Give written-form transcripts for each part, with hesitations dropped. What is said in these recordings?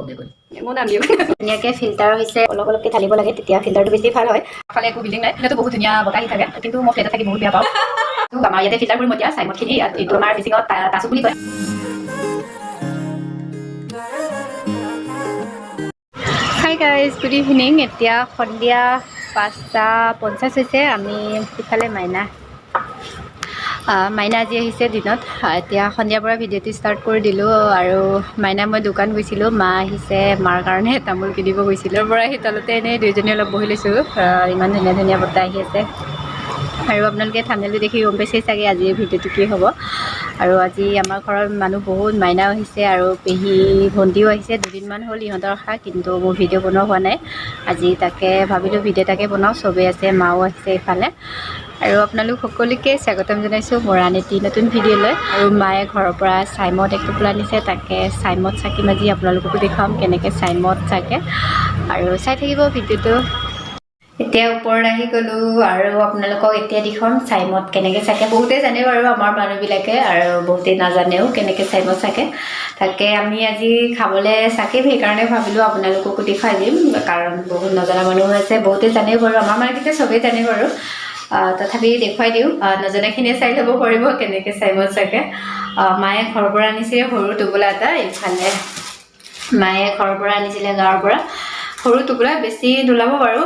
ধুনীয়াকৈ ফিল্টাৰ হৈছে। অলপ অলপকৈ ঢালিব লাগে, তেতিয়া ফিল্টাৰটো বেছি ভাল হয়। ফালে একো বিল্ডিং নাই, কিন্তু বহুত ধুনীয়া বতাহ আহি থাকে। কিন্তু মই ফ্লেটত থাকি বহুত বেয়া পাওঁ। তো আমাৰ ইয়াতে ফিল্টাৰ কৰিম এতিয়া চাইমদখিনি। ইয়াত এইটো আমাৰ মিচিঙত তাচু বুলি কয়। Hi guys, good evening. এতিয়া সন্ধিয়া 5টা 50 হৈছে। আমি ইফালে মাইনা আজি আহিছে দিনত। এতিয়া সন্ধিয়াৰ পৰা ভিডিঅ'টো ষ্টাৰ্ট কৰি দিলোঁ। আৰু মাইনা মই দোকান গৈছিলোঁ, মা আহিছে, মাৰ কাৰণে তামোল কিনিব গৈছিলোঁ। পৰা আহি তলতে এনেই দুইজনী অলপ বহি লৈছোঁ। ইমান ধুনীয়া ধুনীয়া বতাহ আহি আছে। আৰু আপোনালোকে থাম্বনেইলটো দেখি গম পাইছেই চাগে আজিৰ ভিডিঅ'টো কি হ'ব। আৰু আজি আমাৰ ঘৰৰ মানুহ বহুত, মাইনাও আহিছে আৰু পেহী ভণ্টিও আহিছে। দুদিনমান হ'ল ইহঁতৰ অহা, কিন্তু মোৰ ভিডিঅ' বনোৱা হোৱা নাই। আজি তাকে ভাবিলোঁ ভিডিঅ' এটাকে বনাওঁ। চবেই আছে, মাও আহিছে ইফালে। আৰু আপোনালোক সকলোকে স্বাগতম জনাইছোঁ মোৰ আন এটি নতুন ভিডিঅ'লৈ। আৰু মায়ে ঘৰৰ পৰা চাইমদ এক টোপোলা আনিছে, তাকে চাইমদ চাকিম আজি। আপোনালোককো দেখুৱাম কেনেকৈ চাইমদ চাকে। আৰু চাই থাকিব ভিডিঅ'টো। এতিয়া ওপৰত আহি গ'লোঁ আৰু আপোনালোকক এতিয়া দেখুৱাম চাইমদ কেনেকৈ চাকে। বহুতেই জানে বাৰু আমাৰ মানুহবিলাকে, আৰু বহুতেই নাজানেও কেনেকৈ চাইমদ চাকে। তাকে আমি আজি খাবলৈ চাকিম, সেইকাৰণে ভাবিলোঁ আপোনালোককো দেখুৱাই দিম, কাৰণ বহুত নজনা মানুহো আছে। বহুতেই জানেও বাৰু, আমাৰ মানুহকেইটা চবেই জানে বাৰু। তথাপি দেখুৱাই দিওঁ, নজনাখিনিয়ে চাই ল'ব পাৰিব কেনেকৈ চাইমদ চাকে। মায়ে ঘৰৰ পৰা আনিছিলে সৰু টোপোলা এটা। ইফালে মায়ে ঘৰৰ পৰা আনিছিলে, গাঁৱৰ পৰা সৰু টোপোলা, বেছি নোলাব বাৰু,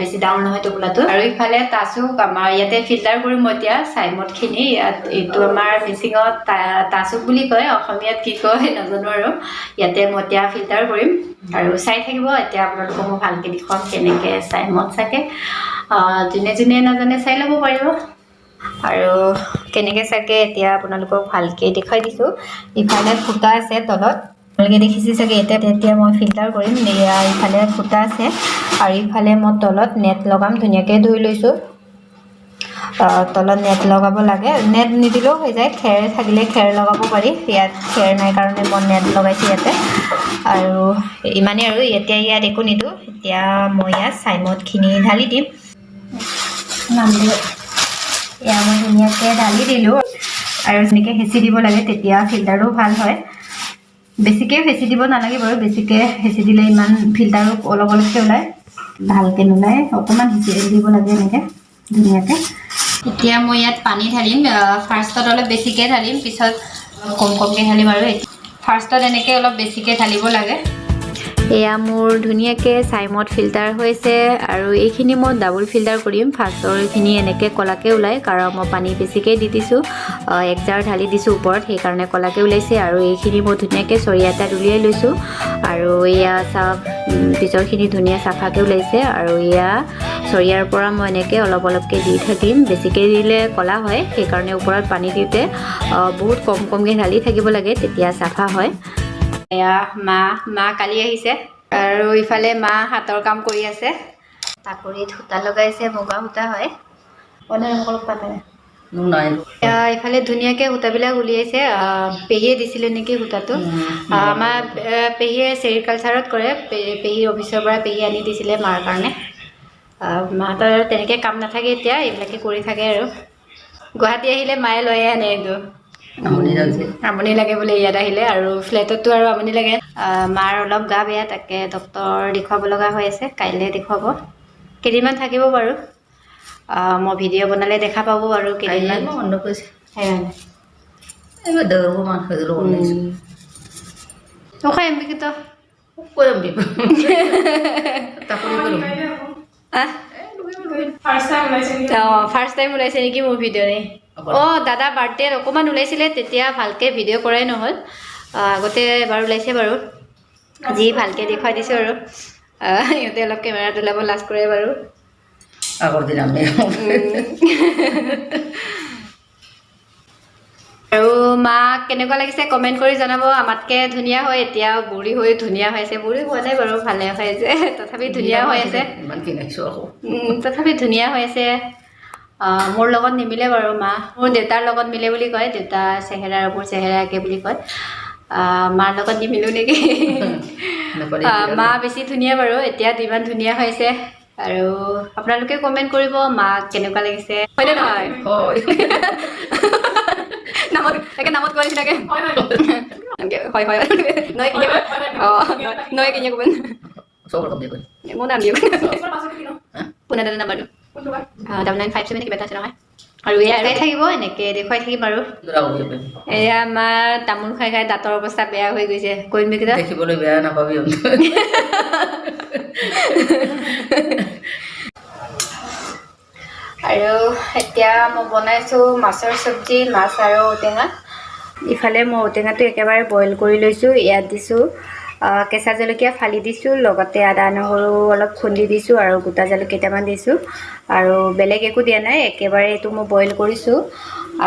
বেছি ডাঙৰ নহয় টোপোলাটো। আৰু ইফালে তাচুক আমাৰ ইয়াতে ফিল্টাৰ কৰিম মই এতিয়া চাইমদখিনি। ইয়াত এইটো আমাৰ মিচিঙত তাচুক বুলি কয়, অসমীয়াত কি কয় নাজানো। আৰু ইয়াতে মই এতিয়া ফিল্টাৰ কৰিম আৰু চাই থাকিব। এতিয়া আপোনালোকক মই ভালকৈ দেখুৱাম কেনেকৈ চাইমদ চাকে। যোনে যোনে নাজানে চাই ল'ব পাৰিব। আৰু কেনেকৈ চাকে এতিয়া আপোনালোকক ভালকৈ দেখুৱাই দিছোঁ। ইফালে ফুটা আছে তলত, আপোনালোকে দেখিছে চাগে। এতিয়া তেতিয়া মই ফিল্টাৰ কৰিম। এয়া ইফালে ফুটা আছে আৰু ইফালে মই তলত নেট লগাম। ধুনীয়াকৈ ধুই লৈছোঁ। তলত নেট লগাব লাগে, নেট নিদিলেও হৈ যায়। খেৰ থাকিলে খেৰ লগাব পাৰি। ইয়াত খেৰ নাই কাৰণে মই নেট লগাইছোঁ ইয়াতে। আৰু ইমানেই। আৰু এতিয়া ইয়াত একো নিদিওঁ। এতিয়া মই ইয়াত চাইমদখিনি ঢালি দিম। এয়া মই ধুনীয়াকৈ ঢালি দিলোঁ। আৰু এনেকৈ হেঁচি দিব লাগে, তেতিয়া ফিল্টাৰো ভাল হয়। বেছিকৈ হেঁচি দিব নালাগে বাৰু। বেছিকৈ হেঁচি দিলে ইমান ফিল্টাৰো অলপ অলপকৈ ওলায়, ভালকৈ নোলায়। অকণমান হেঁচি দিব লাগে এনেকৈ ধুনীয়াকৈ। এতিয়া মই ইয়াত পানী ঢালিম। ফাৰ্ষ্টত অলপ বেছিকৈ ঢালিম, পিছত কম কমকৈ ঢালিম। আৰু ফাৰ্ষ্টত এনেকৈ অলপ বেছিকৈ ঢালিব লাগে। এয়া মোৰ ধুনীয়াকৈ চাইমদ ফিল্টাৰ হৈছে। আৰু এইখিনি মই ডাবল ফিল্টাৰ কৰিম। ফাৰ্ষ্টৰখিনি এনেকৈ ক'লাকৈ ওলায়, কাৰণ মই পানী বেছিকৈ দি দিছোঁ, এক জাৰ ঢালি দিছোঁ ওপৰত, সেইকাৰণে ক'লাকৈ ওলাইছে। আৰু এইখিনি মই ধুনীয়াকৈ চৰিয়া এটাত উলিয়াই লৈছোঁ। আৰু এয়া চাওক, পিছৰখিনি ধুনীয়া চাফাকৈ ওলাইছে। আৰু এয়া চৰিয়াৰ পৰা মই এনেকৈ অলপ অলপকৈ দি থাকিম। বেছিকৈ দিলে ক'লা হয়, সেইকাৰণে ওপৰত পানী দিওঁতে বহুত কম কমকৈ ঢালি থাকিব লাগে, তেতিয়া চাফা হয়। এয়া মা মা কালি আহিছে আৰু ইফালে মা হাতৰ কাম কৰি আছে। টাকুৰীত সূতা লগাইছে, মুগা সূতা হয়। এয়া ইফালে ধুনীয়াকৈ সূতাবিলাক উলিয়াইছে। পেহীয়ে দিছিলে নেকি সূতাটো? আমাৰ পেহীয়ে চেৰিকালচাৰত কৰে। পেহীৰ অফিচৰ পৰা পেহী আনি দিছিলে মাৰ কাৰণে। মাহঁতৰ তেনেকৈ কাম নাথাকে, এতিয়া এইবিলাকে কৰি থাকে। আৰু গুৱাহাটী আহিলে মায়ে লৈয়ে আনে এইটো। আমনি লাগিছে। আমনি লাগে বোলে ইয়াত আহিলে। আৰু ফ্লেটততো আৰু আমনি লাগে। মাৰ অলপ গা বেয়া, তাকে ডক্তৰ দেখুৱাব লগা হৈ আছে। কাইলৈ দেখুৱাব, কেইদিনমান থাকিব বাৰু। মই ভিডিঅ' বনালে দেখা পাব বাৰু কেইদিনমান। বন্ধ কৰিছে। সেইকাৰণে। এইবাৰ 1.5 মান হৈ গ'ল বনাইছোঁ। নখাই এমবিকিতো। কৰিম তাকৰি কৰিম। আহ। অঁ, ফাৰ্ষ্ট টাইম ওলাইছে নেকি মোৰ ভিডিঅ'? অঁ, দাদা বাৰ্থডেত অকণমান ওলাইছিলে, তেতিয়া ভালকৈ ভিডিঅ' কৰাই নহ'ল। আগতে এবাৰ ওলাইছে বাৰু। আজি ভালকৈ দেখুৱাই দিছোঁ। আৰু ইহঁতে অলপ কেমেৰাত ওলাব লাজ কৰে বাৰু। আগৰ দিন আমি আৰু মাক কেনেকুৱা লাগিছে কমেণ্ট কৰি জনাব। আমাতকৈ ধুনীয়া হয়, এতিয়া বুঢ়ী হৈ ধুনীয়া হৈ আছে। বুঢ়ী হোৱা নাই বাৰু, ভালে হৈ আছে, তথাপি ধুনীয়া হৈ আছে। ইমান কিনাইছোঁ আকৌ। তথাপি ধুনীয়া হৈ আছে। মোৰ লগত নিমিলে বাৰু মা, মোৰ দেউতাৰ লগত মিলে বুলি কয়। দেউতাৰ চেহেৰা আৰু মোৰ চেহেৰা একে বুলি কয়। মাৰ লগত নিমিলো নেকি? মা বেছি ধুনীয়া বাৰু। এতিয়া ইমান ধুনীয়া হৈছে। আৰু আপোনালোকে কমেণ্ট কৰিব মাক কেনেকুৱা লাগিছে, হয়নে নহয়? হয়। নামত একে নামত কোৱা নিচিনাকে হয় হয় নয় কিনে অঁ নয় কিনে ক'ব। মোৰ নাম দিয়ক পোনা দাদা নাম্বাৰটো 9957 কিবা এটা আছে নহয়। আৰু এয়া চাই থাকিব, এনেকৈ দেখুৱাই থাকিম। আৰু এয়া আমাৰ তামোল খাই খাই দাঁতৰ অৱস্থা বেয়া হৈ গৈছে। কৰিম কেইটা দেখিবলৈ বেয়া নাপাবি। আৰু এতিয়া মই বনাইছোঁ মাছৰ চব্জি, মাছ আৰু ঔটেঙা। ইফালে মই ঔটেঙাটো একেবাৰে বইল কৰি লৈছোঁ। ইয়াত দিছোঁ কেঁচা জলকীয়া ফালি দিছোঁ, লগতে আদা নহৰু অলপ খুন্দি দিছোঁ আৰু গোটা জালুক কেইটামান দিছোঁ আৰু বেলেগ একো দিয়া নাই। একেবাৰে এইটো মই বইল কৰিছোঁ।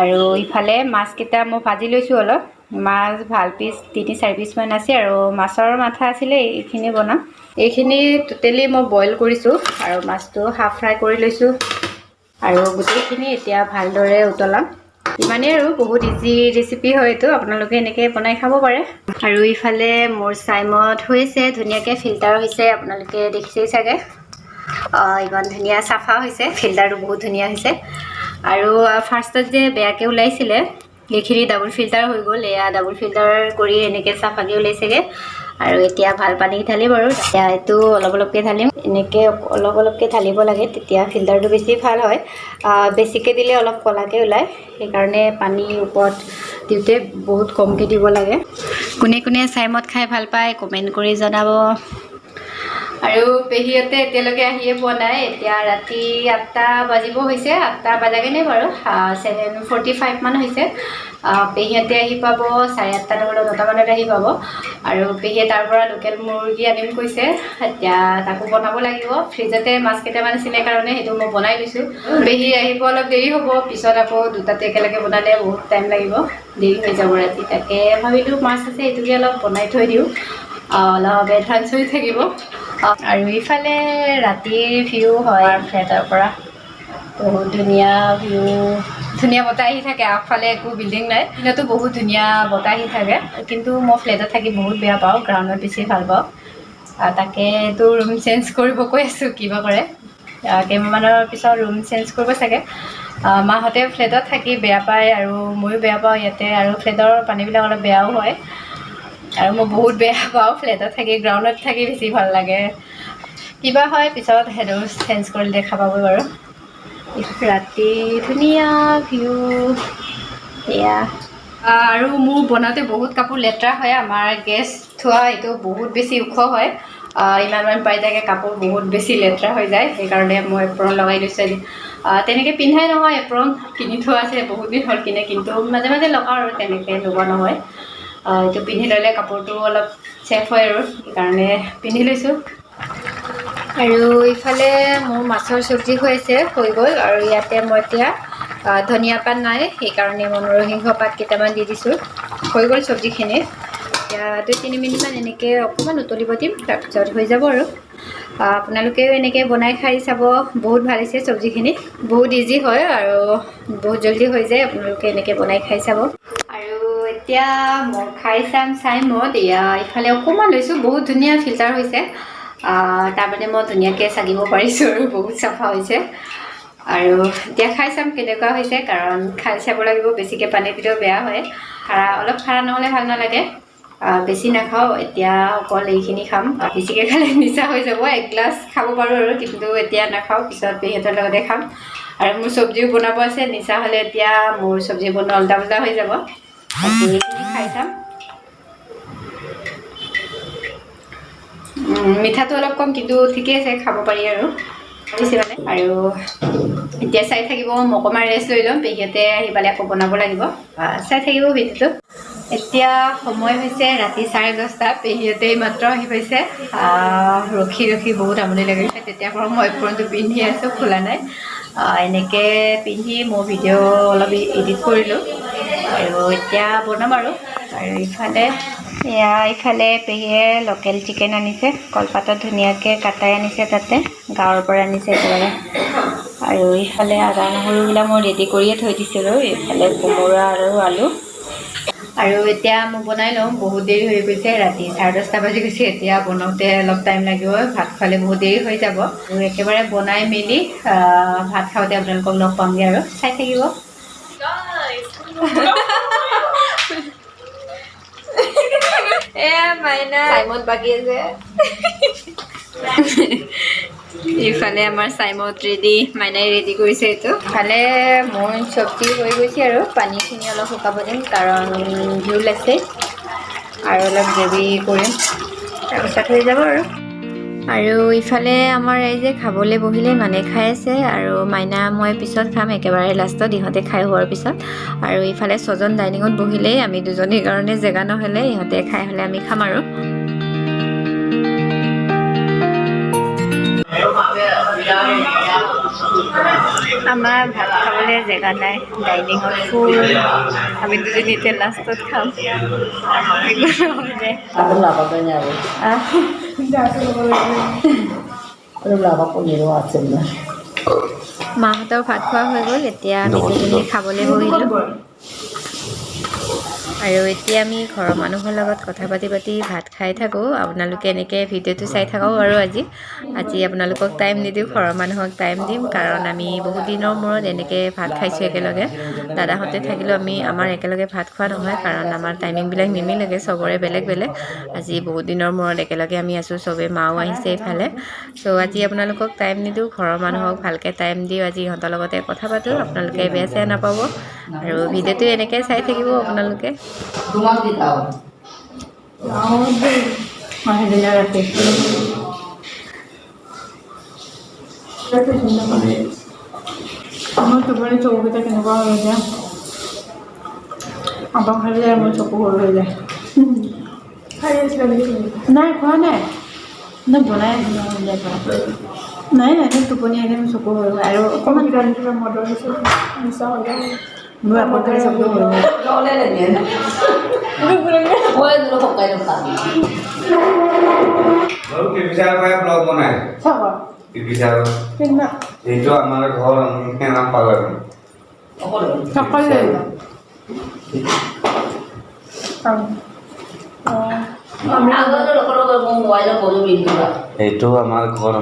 আৰু ইফালে মাছকেইটা মই ভাজি লৈছোঁ অলপ। মাছ ভাল পিচ 3-4 পিচমান আছে আৰু মাছৰ মাথা আছিলে, এইখিনি বনাম। এইখিনি টোটেলি মই বইল কৰিছোঁ আৰু মাছটো হাফ ফ্ৰাই কৰি লৈছোঁ আৰু গোটেইখিনি এতিয়া ভালদৰে উতলাম। ইমানেই আৰু বহুত ইজি ৰেচিপি হয় এইটো, আপোনালোকে এনেকৈ বনাই খাব পাৰে। আৰু ইফালে মোৰ চাইমদ হৈছে, ধুনীয়াকৈ ফিল্টাৰ হৈছে, আপোনালোকে দেখিছেই চাগে। ইমান ধুনীয়া চাফা হৈছে, ফিল্টাৰটো বহুত ধুনীয়া হৈছে। আৰু ফাৰ্ষ্টত যে বেয়াকৈ ওলাইছিলে, সেইখিনি ডাবুল ফিল্টাৰ হৈ গ'ল। এয়া ডাবুল ফিল্টাৰ কৰি এনেকৈ চাফাকৈ ওলাইছেগৈ। আৰু এতিয়া ভাল পানী ঢালিম আৰু এতিয়া এইটো অলপ অলপকৈ ঢালিম। এনেকৈ অলপ অলপকৈ ঢালিব লাগে, তেতিয়া ফিল্টাৰটো বেছি ভাল হয়। বেছিকৈ দিলে অলপ ক'লাকৈ ওলায়, সেইকাৰণে পানী ওপৰত দিওঁতে বহুত কমকৈ দিব লাগে। কোনে কোনে চাইমদ খাই ভাল পায়, কমেণ্ট কৰি জনাব। আৰু পেহীহঁতে এতিয়ালৈকে আহিয়ে পোৱা নাই। এতিয়া ৰাতি 8টা বাজিব হৈছে, 8টা বাজাগে নাই বাৰু, 7:45 মান হৈছে। পেহীহঁতে আহি পাব 8:30 নহ'লে 9টা মানত আহি পাব। আৰু পেহীয়ে তাৰ পৰা লোকেল মুৰ্গী আনিম কৈছে, এতিয়া তাকো বনাব লাগিব। ফ্ৰিজতে মাছ কেইটামান আছিলে কাৰণে সেইটো মই বনাই লৈছোঁ। পেহী আহিব অলপ দেৰি হ'ব, পিছত আকৌ দুটাতে একেলগে বনালে বহুত টাইম লাগিব, দেৰি হৈ যাব ৰাতি। তাকে ভাবিলোঁ মাছ আছে, এইটোকে অলপ বনাই থৈ দিওঁ, অলপ এডভান্স হৈ থাকিব। আৰু ইফালে ৰাতিৰ ভিউ হয় ফ্লেটৰ পৰা, বহুত ধুনীয়া ভিউ, ধুনীয়া বতাহ আহি থাকে। আগফালে একো বিল্ডিং নাই, দিনতো বহুত ধুনীয়া বতাহ আহি থাকে। কিন্তু মই ফ্লেটত থাকি বহুত বেয়া পাওঁ, গ্ৰাউণ্ডত বেছি ভাল পাওঁ। তাকেতো ৰুম চেঞ্জ কৰিব কৈ আছোঁ, কিবা কৰে। কেইমাহমানৰ পিছত ৰুম চেঞ্জ কৰিব চাগে। মাহঁতে ফ্লেটত থাকি বেয়া পায় আৰু ময়ো বেয়া পাওঁ ইয়াতে। আৰু ফ্লেটৰ পানীবিলাক অলপ বেয়াও হয় আৰু মই বহুত বেয়া পাওঁ ফ্লেটত থাকি, গ্ৰাউণ্ডত থাকি বেছি ভাল লাগে। কিবা হয় পিছত সেইটো চেঞ্জ কৰিলে দেখা পাব বাৰু। ৰাতি ধুনীয়া ভিউ এয়া। আৰু মোৰ বনাওঁতে বহুত কাপোৰ লেতেৰা হয়। আমাৰ গেছ থোৱা এইটো বহুত বেছি ওখ হয়, ইমানমান পাই থাকে, কাপোৰ বহুত বেছি লেতেৰা হৈ যায়। সেইকাৰণে মই এপ্ৰন লগাই লৈছোঁ আজি। তেনেকৈ পিন্ধাই নহয়, এপ্ৰন কিনি থোৱা আছে, বহুত দিন হ'ল কিনে, কিন্তু মাজে মাজে লগাওঁ আৰু তেনেকৈ লগোৱা নহয়। এইটো পিন্ধি ল'লে কাপোৰটো অলপ ছেফ হয় আৰু সেইকাৰণে পিন্ধি লৈছোঁ। আৰু ইফালে মোৰ মাছৰ চব্জি হৈছে, হৈ গ'ল। আৰু ইয়াতে মই এতিয়া ধনিয়া পাত নাই, সেইকাৰণে মই নৰসিংহ পাত কেইটামান দি দিছোঁ। হৈ গ'ল চব্জিখিনি। এতিয়া 2-3 মিনিটমান এনেকৈ অকণমান উতলিব দিম, তাৰপিছত হৈ যাব। আৰু আপোনালোকেও এনেকৈ বনাই খাই চাব, বহুত ভাল হৈছে চব্জিখিনি। বহুত ইজি হয় আৰু বহুত জল্দি হৈ যায়। আপোনালোকে এনেকৈ বনাই খাই চাব। আৰু এতিয়া মই খাই চাম চাইমদ। এয়া ইফালে অকণমান লৈছোঁ, বহুত ধুনীয়া ফিল্টাৰ হৈছে। তাৰমানে মই ধুনীয়াকৈ চাকিব পাৰিছোঁ আৰু বহুত চাফা হৈছে। আৰু এতিয়া খাই চাম কেনেকুৱা হৈছে, কাৰণ খাই চাব লাগিব। বেছিকৈ পানী দিলেও বেয়া হয়। খাৰা অলপ খাৰা নহ'লে ভাল নালাগে। বেছি নাখাওঁ এতিয়া, অকল এইখিনি খাম। বেছিকৈ খালে নিচা হৈ যাব। একগিলাচ খাব পাৰোঁ আৰু, কিন্তু এতিয়া নাখাওঁ, পিছত পেহীহঁতৰ লগতে খাম। আৰু মোৰ চব্জিও বনাব আছে, নিচা হ'লে এতিয়া মোৰ চব্জি বনোৱা উল্টা পুল্টা হৈ যাব। বাকী এইখিনি খাই চাম। মিঠাটো অলপ কম, কিন্তু ঠিকেই আছে, খাব পাৰি আৰু বেছি মানে। আৰু এতিয়া চাই থাকিব, মই অকণমান ৰেষ্ট লৈ ল'ম। পেহীহঁতে আহি পালে আকৌ বনাব লাগিব। চাই থাকিব ভিডিঅ'টো। এতিয়া সময় হৈছে ৰাতি 10:30। পেহীহঁতে এইমাত্ৰ আহি পাইছে। ৰখি ৰখি বহুত আমনি লাগিছে। তেতিয়াৰ পৰা মই এপ্ৰনটো পিন্ধি আছোঁ, খোলা নাই। এনেকৈ পিন্ধি মই ভিডিঅ' অলপ এডিট কৰিলোঁ আৰু এতিয়া বনাম আৰু। আৰু ইফালে এয়া ইফালে পেহীয়ে লোকেল চিকেন আনিছে, কলপাতত ধুনীয়াকৈ কাটাই আনিছে, তাতে গাঁৱৰ পৰা আনিছে একেবাৰে। আৰু ইফালে আদা নহৰুবিলাক মই ৰেডি কৰিয়ে থৈ দিছিলোঁ। এইফালে কোমোৰা আৰু আলু। আৰু এতিয়া মই বনাই লওঁ, বহুত দেৰি হৈ গৈছে, ৰাতি 10:30 বাজি গৈছে। এতিয়া বনাওঁতে অলপ টাইম লাগিব, ভাত খোৱালে বহুত দেৰি হৈ যাব। আৰু একেবাৰে বনাই মেলি ভাত খাওঁতে আপোনালোকক লগ পামগৈ আৰু চাই থাকিব। Guys, এয়া মাইনা চাইমত বাকী আছে। ইফালে আমাৰ চাইমত ৰেডি, মাইনাই ৰেডি কৰিছে এইটো। ইফালে মোৰ চব্জি হৈ গৈছে আৰু পানীখিনি অলপ শুকাব দিম, কাৰণ জোল আছে আৰু অলপ গ্ৰেভি কৰিম, তাৰপিছত হৈ যাব আৰু। আৰু ইফালে আমাৰ ৰাইজে খাবলৈ বহিলে, মানে খাই আছে আৰু মাইনা মই পিছত খাম একেবাৰে লাষ্টত, ইহঁতে খাই হোৱাৰ পিছত। আৰু ইফালে ছজন ডাইনিঙত বহিলেই আমি দুজনীৰ কাৰণে জেগা নহ'লে, ইহঁতে খাই হ'লে আমি খাম আৰু। আমাৰ ভাত খাবলৈ জেগা নাই, ডাইনিঙত ফুল, আমি দুজনী এতিয়া লাষ্টত খাম। একো নহয় দে। মাহঁতৰ ভাত খোৱা হৈ গ'ল, এতিয়া আমি দুজনী খাবলৈ বহিলোঁ। আৰু এতিয়া আমি ঘৰৰ মানুহৰ লগত কথা পাতি পাতি ভাত খাই থাকোঁ। আপোনালোকে এনেকৈ ভিডিঅ'টো চাই থাকক আৰু আজি আজি আপোনালোকক টাইম নিদিওঁ, ঘৰৰ মানুহক টাইম দিম, কাৰণ আমি বহুত দিনৰ মূৰত এনেকৈ ভাত খাইছোঁ একেলগে। দাদাহঁতে থাকিলেও আমি আমাৰ একেলগে ভাত খোৱা নহয়, কাৰণ আমাৰ টাইমিংবিলাক নিমিলেগৈ, চবৰে বেলেগ বেলেগ। আজি বহুত দিনৰ মূৰত একেলগে আমি আছোঁ চবেই, মাও আহিছে এইফালে। চ' আজি আপোনালোকক টাইম নিদিওঁ, ঘৰৰ মানুহক ভালকৈ টাইম দিওঁ, আজি ইহঁতৰ লগতে কথা পাতোঁ। আপোনালোকে বেয়া চেয়া নাপাব আৰু ভিডিঅ'টো এনেকৈ চাই থাকিব আপোনালোকে। মোৰ টোপনি চকুকেইটা কেনেকুৱা হৈ যায়, আপাক খালে যায়, মোৰ চকু সৰু হৈ যায়। নাই খোৱা নাই, নাই বনাই আছোঁ। নাই নাই, টোপনি আহিলে মোৰ চকু সৰু হয় আৰু অকণমান মোৰ আপদ খালে চকু সৰু হয়। এইটো আমাৰ ঘৰ, আমি নাম পালোঁ। এইটো আমাৰ ঘৰ,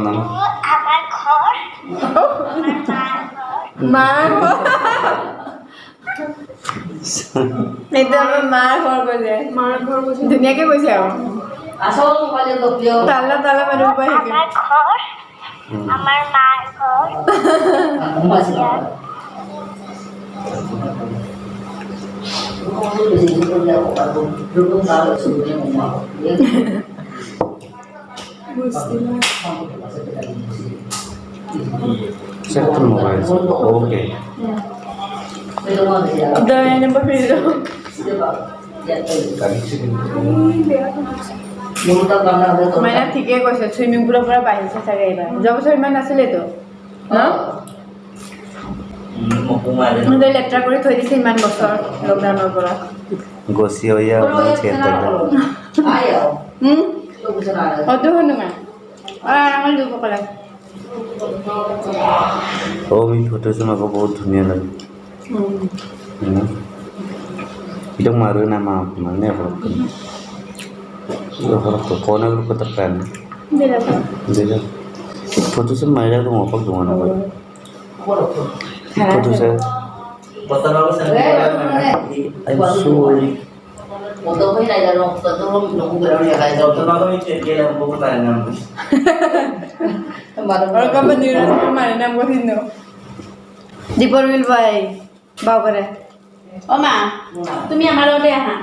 মাৰ ঘৰ। এইটো আমাৰ মাৰ ঘৰ কৈছে, মাৰ ঘৰ কৈছে, ধুনীয়াকে কৈছে আৰু। তালা তালা মানুহ পাই আমাৰ মাৰ ঘৰ। Mobile okay. মাইনা ঠিকেই কৈছে, চুইমিং পুলৰ পৰা বাঢ়িছে চাগে এইবাৰ, যোৱা বছৰ ইমান নাছিলেতো ন? লেতেৰা কৰি থৈ দিছে ইমান বছৰ লকডাউনৰ পৰা। বহুত ধুনীয়া লাগে। মাৰো না মা মানে फोटो से मारा तो वहाँ पर घुमाना पड़े फोटो से। I'm sorry. দীপৰ বিল বাই বাবৰে। অ মা, তুমি আমাৰ লগতে আহা।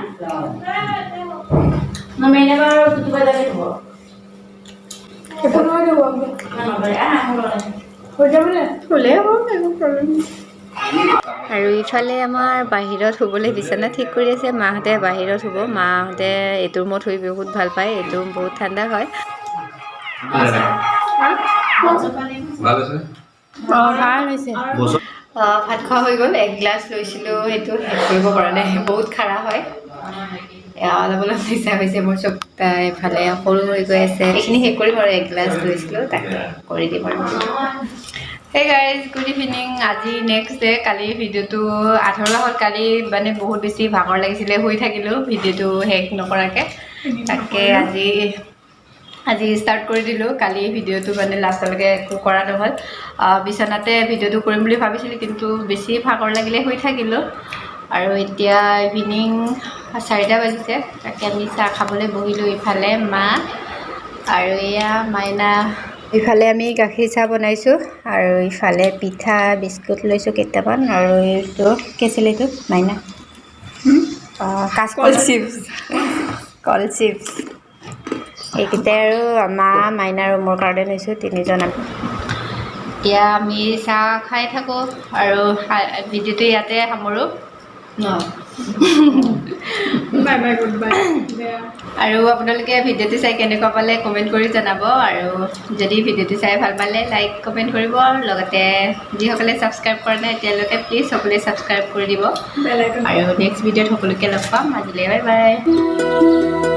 আৰু ইফালে আমাৰ বাহিৰত শুবলৈ বিচনা ঠিক কৰি আছে, মাহঁতে বাহিৰত শুব। মাহঁতে এইটো ৰুমত শুই বহুত ভাল পায়, এইটো ৰুম বহুত ঠাণ্ডা হয়। ভাত খোৱা হৈ গ'ল, এক গ্লাছ লৈছিলোঁ, সেইটো শেষ কৰিব পৰা নাই, বহুত খাৰা হয়, অলপ অলপ নিচা হৈছে মোৰ চব এইফালে সৰু হৈ গৈ আছে। এইখিনি শেষ কৰিম আৰু, এক গ্লাছ লৈছিলোঁ তাকে কৰি দিম আৰু। Hey guys, good evening. আজি নেক্সট ডে। কালি ভিডিঅ'টো আধৰুৱা হ'ল, কালি মানে বহুত বেছি ভাগৰ লাগিছিলে, শুই থাকিলোঁ ভিডিঅ'টো শেষ নকৰাকৈ। তাকে আজি আজি ষ্টাৰ্ট কৰি দিলোঁ। কালি ভিডিঅ'টো মানে লাষ্টলৈকে একো কৰা নহ'ল, বিচনাতে ভিডিঅ'টো কৰিম বুলি ভাবিছিলোঁ, কিন্তু বেছি ভাগৰ লাগিলে শুই থাকিলোঁ। আৰু এতিয়া ইভিনিং 4টা বাজিছে। তাকে আমি চাহ খাবলৈ বহিলোঁ। ইফালে মা আৰু এয়া মাইনা। ইফালে আমি গাখীৰ চাহ বনাইছোঁ আৰু ইফালে পিঠা, বিস্কুট লৈছোঁ কেইটামান। আৰু এইটো কি আছিলে এইটো মাইনা? কাচকল চিপছ, কল চিপছ। এইকেইটাই আৰু মা, মাইনা আৰু মোৰ কাৰণে লৈছোঁ, তিনিজন আমি। এতিয়া আমি চাহ খাই থাকোঁ আৰু ভিডিঅ'টো ইয়াতে সামৰোঁ। Bye bye, good bye. আৰু আপোনালোকে ভিডিঅ'টো চাই কেনেকুৱা পালে কমেণ্ট কৰি জনাব। আৰু যদি ভিডিঅ'টো চাই ভাল পালে লাইক, কমেণ্ট কৰিব আৰু লগতে যিসকলে ছাবস্ক্ৰাইব কৰা নাই এতিয়ালৈকে, প্লিজ সকলোৱে ছাবস্ক্ৰাইব কৰি দিব। বেল আইকন আৰু নেক্সট ভিডিঅ'ত সকলোকে লগ পাম। আজিলৈ বাই বাই।